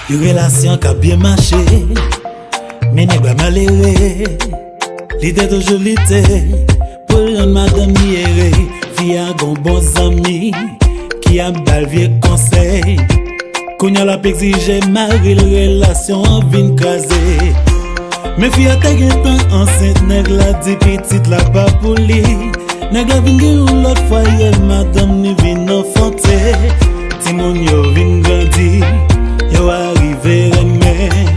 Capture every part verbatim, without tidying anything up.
Yon relasyon k ap byen mache, men nèg la malere. Li te toujou lite pou l rann madanm li ere. Fi a gon bon zanmi ki ap ba l vye konsèy. Kounye a l ap egzije mari l, relasyon an vin kraze. Men fi a te gentan ansent, nèg la di pitit la pa pou li. Nèg la vin gen yon lòt fwaye, madanm ni vin anfante. Timoun yo vin grandi, yo arive renmen.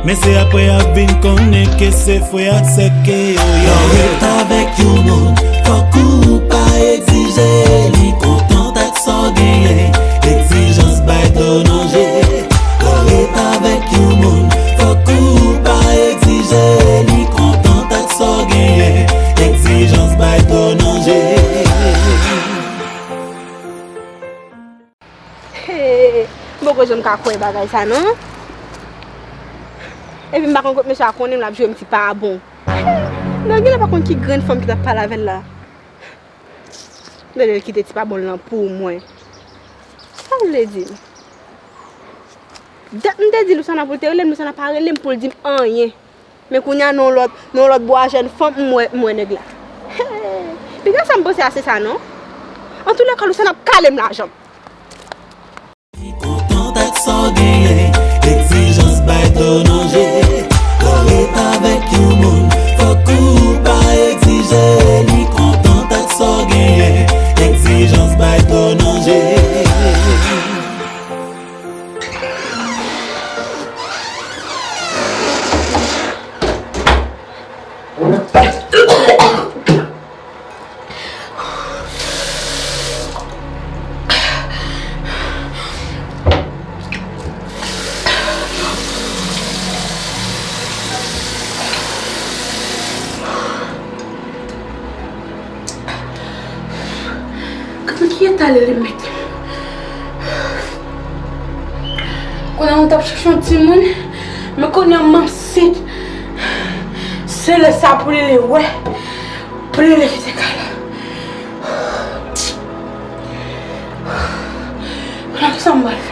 Men se apre y ap vin konnen ke se frè ak sè ke yo ye. Lè w ret avèk yon moun, fòk ou pa egzije li kontan ak sa w genyen. Egzijans bay dlo nan je. Lè w ret avèk yon moun, fòk ou pa egzije li kontan ak sa w genyen. Egzijans bay dlo nan je. Hey, m poko janm ka kwè bagay sa non. Epi m pa konn kot mesye a konnen m l ap jwe m ti pa bon. Hey, nan genlè pa konn ki grenn fanm ki t ap pale avè l la. Lè l kite ti pa bon l lan pou mwen. Sa w vle di m? Dat m te di Lusana pou l te rele m, Lusana pa rele m pou l di m anyen. Men kounye a nan yon lòt, nan yon lòt bwa jèn fanm, m wè, m wè nèg la. Hey! Piga sa m panse a se sa non. Antoulèka, Lusana ap kale m lajan m. Li kontan ak sa w genyen, egzijans bay dlo nan je. Lè w ret avèk yon moun, fòk ou pa egzije li kontan ak sa w genyen. Egzijans bay dlo nan je. Gade ki eta li li mete m. Kounye a m t ap chache yon timoun, men kounye a m ansent. Se lè sa pou li li wè, pou li li kite kay la. Kounye a kisa m pral fè?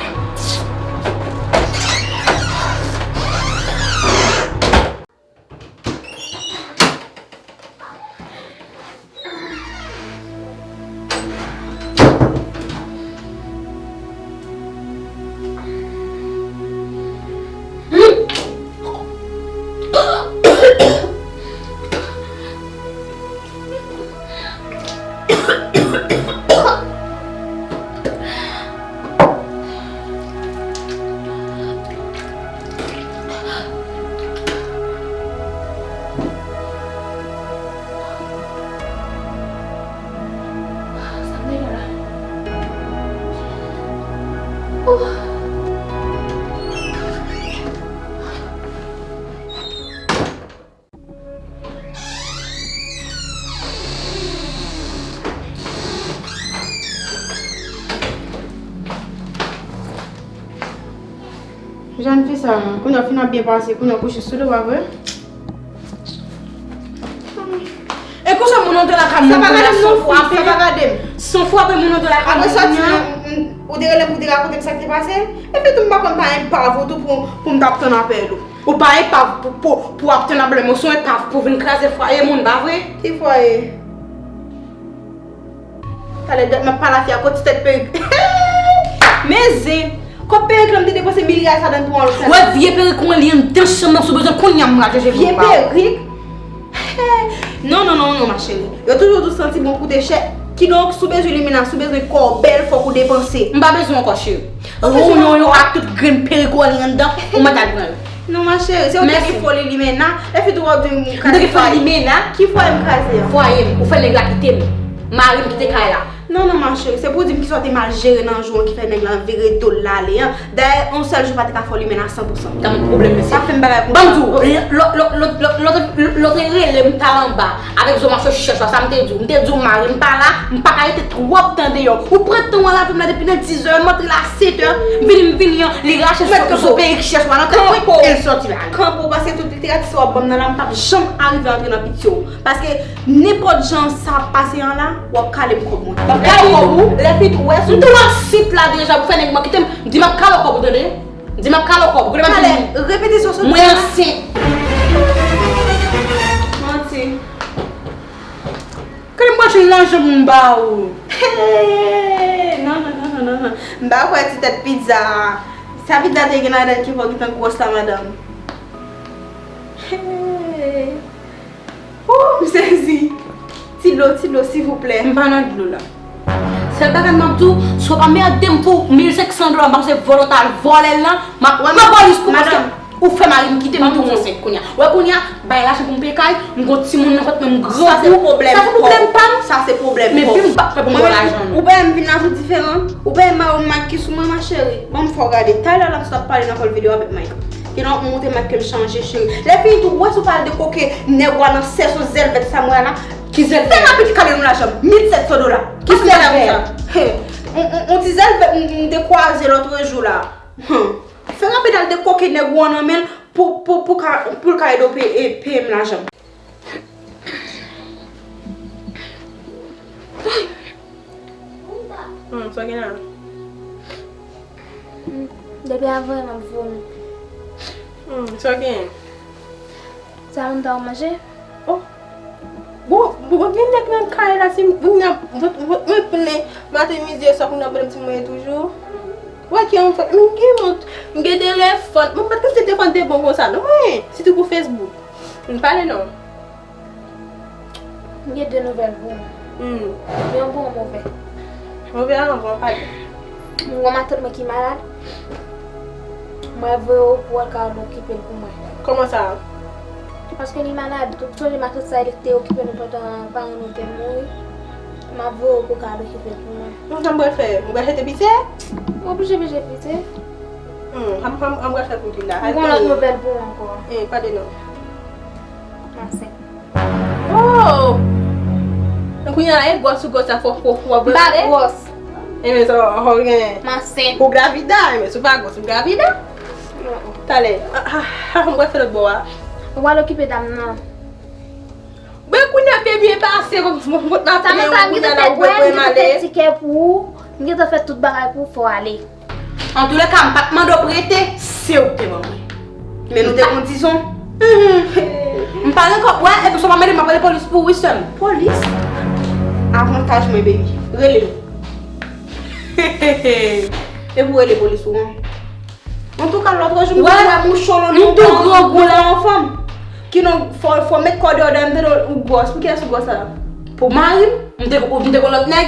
Jèn fi sa, kounye a fin ap byen pase, kounye a kouche sou do, pa vre? E konsa moun antre lakay moun kounye a san fwape. Sa pa gade m. San fwape moun antre lakay moun kounye a. Apre sòti, ou te rele m pou te rakonte m sa k te pase? Epi tou m pa konn pa enpav ou tou pou, pou m t ap tann apèl ou. Ou pa enpav pou, pou, pou w ap tann apèl mwen, se yon enpav pou vin kraze fwaye moun, pa vre? Ki fwaye? Talè dat m ap pale a fi a, kot ti tèt perik. Men zen! Kòb perik lan m te depanse mil real sa dan pou an lòt sèl. Wè vye perik ou an li anndan chanm nan, si w bezwen kounye a m pral chèche pou ou ba ou. Vye perik? Non, non, non, non, ma chérie. Yo toujou di w santi bon koute chè. Kidonk, si w bezwen limena, si w bezwen kò w bèl, fòk ou depanse. M pa bezwen ankò, cheri. Ou bezwen ankò? Ronyon yo ak tout grenn perik ou an li anndan, ou mèt al pran yo. Non, ma chérie, se ou ki te gen foli limena. Lè fi tou w ap di m ou ka netwaye. M te gen foli limena? Ki fwaye m kraze an? Fwaye m. Ou fè nèg la kite m. Mari m kite kay la. Non, non, ma chérie, se pou w di m kisa w te mal jere nan jou an ki fè nèg la vire do l l ale an. Dayè, yon sèl jou pa te ka fè w limena san pou san. Gade pwoblèm mesye. Pa fè m bagay konsa. Ban m di w, lò, lò, lò te rele m ta anba avèk zo mache chèch la, sa m te di w? M te di w mari m pa la, m pa ka rete twòp tan deyò. Ou pran tan w al avè m la depi nan dizè, m antre la setè, m vini, m vini an, li rache zo, zo perik chèch la nan tèt mwen e l sòti la. Kanpe w, paske tout literati sa w ap ban m nan la, m p ap janm arive antre nan pitye w. Paske nenpòt jan sa ap pase an la, w ap kale m kòb mwen. M ap kale kòb ou? Lè fi tou wè sou. M tou ansit la deja pou fè nèg mwen kite m, di m ap kale w kòb ou tande. Di m ap kale w kòb, ou konnen m ap di. Talè, repete sa w sot di la. Mwen ansent. Manti. Kale m pral jwenn lajan pou m ba ou. Hey, non, non, non, non, non, non. M pa kwè ti tèt pizza a. Sa pizza te gen ladan ki fè w gentan gwòs la, madanm? Hey. Ooh, m sezi. Ti dlo, ti dlo, silvouplè. M pa nan dlo la. Sèl bagay m ap di w, si w pa mède m pou mil senk san dola, m panse vòlò ta al vòlè l lan, m ap pran polis pou paske ou fè mari m kite m, m tou ansent kounye a. Wè kounye a, bay lajan pou m peye kay, m gon timoun nan vant mwen, m grangou. Sa se pwoblèm pa m. Sa se pwoblèm pa m. Men vin m pa fè pou m pran lajan non. Ou pa wè m vin la tou diferan? Ou pa wè m ak ki sou mwen, ma chérie? Ban m fè w gade. Talè la m sot ap pale nan kòl videyo avèk Mike. Gen lè w ap montre Mike ke m chanje, cheri. Lè fini tou, ou wè si w pa al dekoke nèg ou a nan sèso zèlvèt sa mwen la. Ki zèlvèt? Fè rapid kale nou lajan m. Mil sèt san dola. Ki zèlvèt? He. On, on, on ti zèlvèt m, m te kwaze lòt jou la. Hum. Fè rapid al dekoke nèg ou an nan men l pou, pou, pou ka, pou l ka ede w pe-, e, peye m lajan m. Hmm, sa gen la? Hmm, depi avan m ap vomi. Hmm, sa gen? Sa moun ta w manje? Oh. Bon, bon, bon, gen nèg nan kay la, si moun nan vant, vant mwen plen maten, midi, e swa, moun nan pran ti mwen toujou. Wè ki an fèt, m gen mont, m gen telefòn, mwen pa t konn si telefòn te bon konsa non, mwen, sitou pou Facebook. M pale non. M gen de nouvèl pou ou. Hmm. Men yon bon, yon move. Move a, bon, pale. M gen yon matant mwen ki malad. Mwen voye w pou w al ka okipe l pou mwen. Kòman sa? Paske li malad. Ou sonje matant sa, li te okipe nou pandan paran nou te mouri. M ap voye w pou w ka al okipe l pou mwen. Bon, sa m pral fè? M pral jete piti? Ou oblije pije piti. Hmm, sa m, sa m, sa m pral fè pou li la. M gen yon lòt nouvèl pou ou ankò. Eh, pale non. M ansent. Oh! Kounye a, e gwòs ou gwòs la fò, fò, fò, fò. M pa gwòs. Enben, sa, fò gen. M ansent. Ou gravida, enben, si w pa gwòs, ou gravida. Non. Talè, a, a, a, mwen fè lòt bò a. Ou al okipe dam nan. Ben, kounye a te byen pase, mwen, mwen, mwen, sa mwen ta gentan fè, m gentan fè tikè pou ou, m gentan fè tout bagay pou ou, fò w ale. Antouleka, m pa t mande w prete, se ou ki te ban mwen. Men nou te gon dizon. Mhm. M pa gen kòb, wè, epi si w pa mete m ap rele polis pou ou, wi, sè m. Polis? Avantaj mwen, baby. Rele. Epi w rele polis ou an. Antouka, lòt jou, m te wè mouchon lòt jou, m te grangou la, yon fanm. Ki non, fò, fò met kò deyò, m te di w gwòs. Pou kiyès ou gwòs la? Pou mari m, m te, m te gon lòt nèg.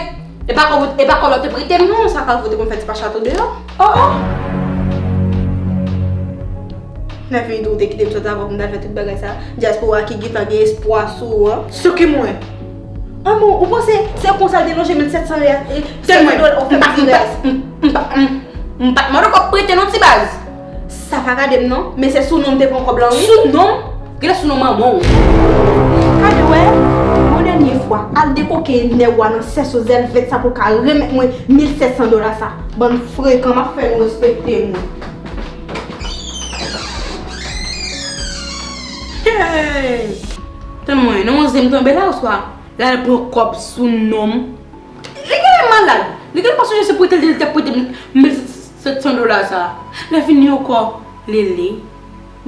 E pa kò, e pa kò lòt te prete m non, sa ka vote konn fè ti pa chato deyò. Oh, oh. Lè fini tou, ou te kite m sot avan pou m t al fè tout bagay sa. Dyaspora ki gentan gen espwa sou ou an. Sou ki mwen? An bon, ou panse se konsa l te lonje mil sèt san dola, e, sèt san dola ou fè m ti rès? M pa, m, m pa, m, m pa t mande w kòb prete non, ti baz. Sa pa gade m non, men se sou non m te pran kòb lan, wi. Sou non m? Genlè sou non manman w. Gade wè, yon dènye fwa, al dekoke nèg ou a nan sèso zèlvèt sa pou l ka remèt mwen mil sèt san dola sa. Bann frekan, m ap fè nou respekte mwen. Hey! Tann mwen, nan yon zen m tonbe la oswa l al pran kòb sou non m? Li genlè malad. Li genlè pa sonje se prete l te, li te prete m mil sèt san dola sa. Lè fini ankò, Lele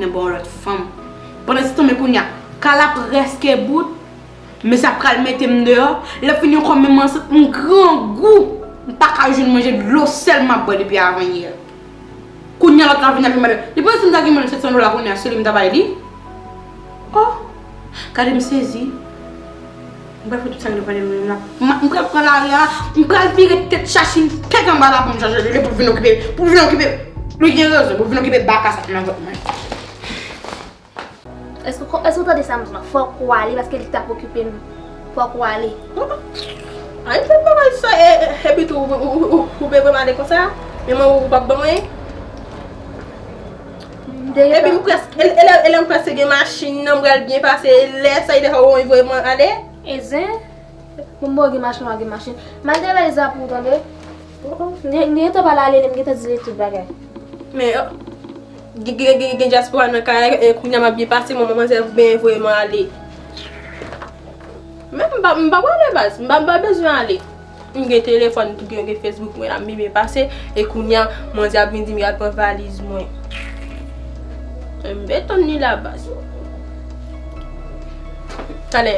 nan bò yon lòt fanm. Pandan se tan, men kounye a, kay la prèske bout, men sa pral mete m deyò. Lè fini ankò, men m ansent, m grangou. M pa ka jwenn manje, dlo sèl m ap bwè depi avanyè. Kounye a lòt la vin ap mande, li panse m ta gen mwen sèt san dola kounye a, se li m ta bay li? Oh! Gade m sezi. M pral fè tout sa ki dwe fè de mwen la. M, m pral pran lari a, m pral vire tèt chache yon tèt anba la pou m chache Lele pou vin okipe, pou vin okipe. Li gen rezon, pou vin okipe baka sa nan vant mwen. Èske, èske w tande sa m di w la? Fòk ou ale paske li t ap okipe m. Fòk ou ale. Ay, fè bagay sa, e, e, epi tou, ou, ou, ou, ou bezwen m ale konsa? Men mwen, ou p ap ban mwen? Epi m prèske, e, e, e, e lè m prèske gen machin nan, m pral byen pase, e lè sa, e lè sa, ou voye mwen ale? E zen? Bon, bon, gen machin, ou gen machin. Malgre Lisa pou ou tande. Li, li gentan pale a Lele, m gentan di li tout bagay. Men, gen, gen, gen, gen dyaspora nan kay la, e, kounye a m ap byen pase, manman manzè byen voye mwen ale. Men m pa, m pa prale baz, m pa, m pa bezwen ale. M gen telefòn tou, gen, gen Facebook mwen la, m byen pase, e kounye a, manzè ap vin di m y al pran valiz mwen. M bezwen tann li la baz. Talè.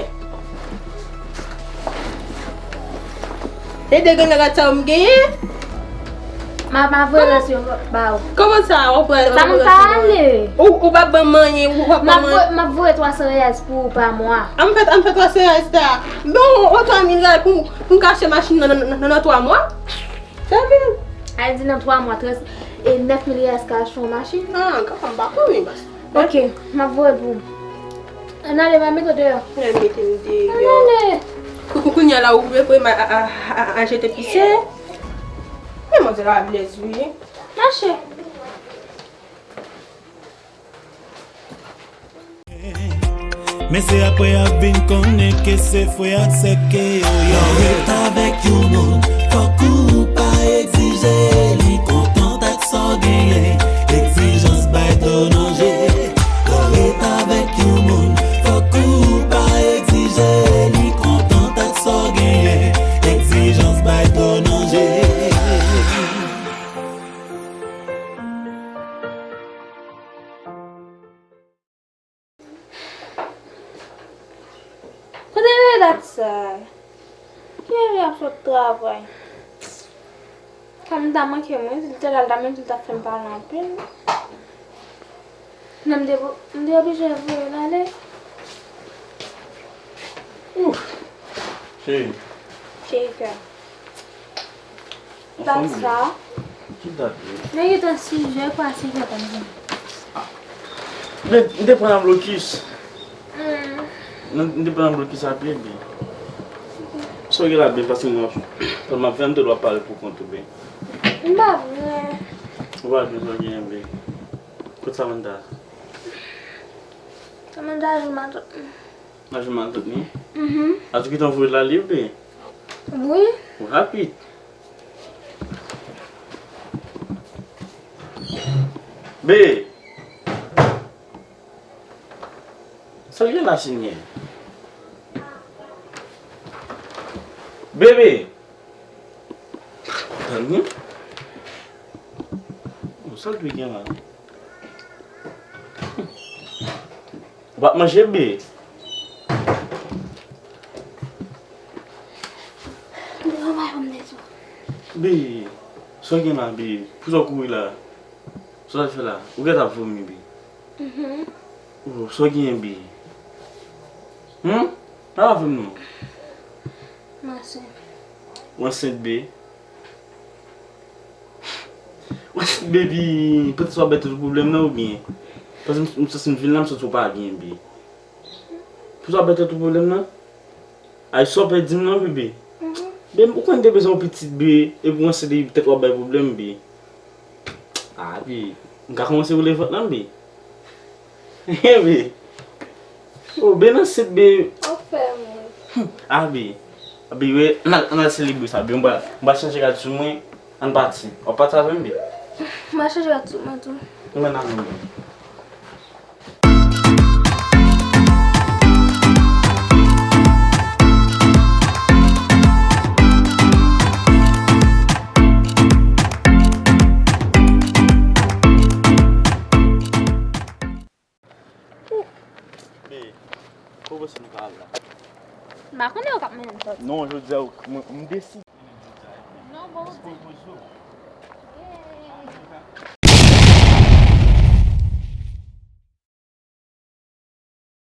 Se de grenn gaga sa m genyen. M ap, m ap voye rès yo ba ou. Kòman sa? W ap pran, sa mwen pa ale. Ou, ou p ap ban m anyen, ou p ap ban m anyen. M ap voye twa san reyal pou ou pa mwa. An m fè, an m fè twa san reyal sa. Bon, yon twa mil reyal pou, pou m ka achte machin nan, nan, nan, nan twa mwa. Fè vin. Al di nan twa mwa, trant, e nèf mil reyal ka achte yon machin. Ah, granmoun, m pa konnen, baz. Ok, m ap voye pou ou. Ann ale, m ap mete w deyò. Ann mete m deyò. Ann ale. Kou, kou, kounye a la, ou vle voye m a, a, a, a, a jete pise. Men manzè la blèz, wi. Mache. Men se apre y ap vin konnen ke se frè ak sè ke yo ye. Lè w ret avèk yon moun, fòk ou pa egzije li kontant ak sa w genyen. Egzijans bay dlo nan je. Lè w ret avèk yon moun, fòk ou pa egzije li kontant ak sa w genyen. Egzijans bay dlo nan je. Kote Vedat sa? Kiyès ki ap sot travay? Fanm ta manke mwen, si l te la, l ta menm si l ta fè m pale anpil. Non, m te, m te oblije voye l ale. Ouf! Cheri. Cheri kè. Dat sa. Ki dat, wi? Men gentan sis è pase gentan vini. Men, m te pran nan blokis. Hmm. Non, m te pran nan blokis api, epi. Sa w gen la, Ben, paske m ap, m ap fè, m te dwa pale pou kont ou, Ben. M pa vle. Ou pa vle sa w gen, Ben. Kote Samantha? Samantha jwe matant. Nan jwe matant ni? Mhm. A, ou kite voye l ale, Ben? Wi. Ou rapid. Be! Sa l gen la, Senyè? Bebe! Tann mwen. Bon, sa l dwe gen la? Ou p ap manje, Be? Be, sa w gen la, Be? Poukisa w kouri la? Sa w al fè la? Ou gentan ap vomi, Be? Mhm. Oh, sa w genyen, Be? Hum? Pa vomi non. M ansent. Ou ansent, Be? Ou ansent, Be, poutèt sa w ap bay tèt ou pwoblèm nan oubyen? Paske m, m santi m vin la, m santi w pa byen, Be. Poutèt sa w ap bay tèt ou pwoblèm nan? Ay, sa w pè di m nan, bebe. Mhm. Bebe, ou konn te bezwen yon pitit, be, epi w ansent epi tèt w ap bay pwoblèm, be. A, be, m ka kòmanse woule vant lan, be. Be. O, be nan ansent, be. Ou fè mwen. A, be. A, be, wè, ann al, ann al selebre sa, be. M pral, m pral chanje rad sou mwen, ann pati. W ap pati avè m, be? M pral chanje rad sou mwen tou. Mwen nan mwen. Be, kote w panse nou ka al la? M pa konnen, ou k ap mennen m sòti. Non, jodi a, mwen, m deside. Non, bon. Dispozisyon.